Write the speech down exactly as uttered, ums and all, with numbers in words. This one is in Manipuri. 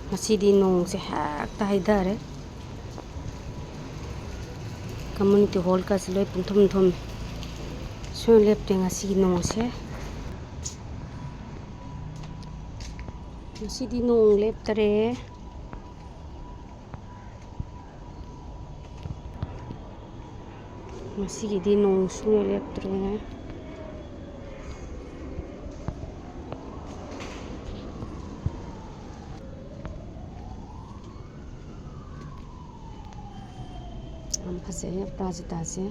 ꯉꯁꯤꯗꯤ ꯅꯣꯡꯁꯦ ꯍꯦꯛꯇ ꯍꯩꯊꯔꯦ꯫ ꯀꯝꯃ꯭ꯌꯨꯅꯤꯇꯤ ꯍꯣꯜꯒꯁꯦ ꯂꯣꯏ ꯄꯨꯡꯊꯨꯝ ꯊꯨꯝꯃꯦ꯫ ꯁꯨꯡꯂꯦꯞ ꯂꯦꯞꯇꯦ ꯉꯁꯤꯒꯤ ꯅꯣꯡꯁꯦ꯫ ꯉꯁꯤꯗꯤ ꯅꯣꯡ ꯂꯦꯞꯇꯔꯦ꯫ ꯉꯁꯤꯒꯤꯗꯤ ꯅꯣꯡ ꯁꯨꯡꯂꯦꯞ ꯂꯦꯞꯇ꯭ꯔꯦ꯫ ꯌꯥꯝ ꯐꯖꯩ ꯑꯄꯔꯥꯖꯤꯇꯥꯁꯦ꯫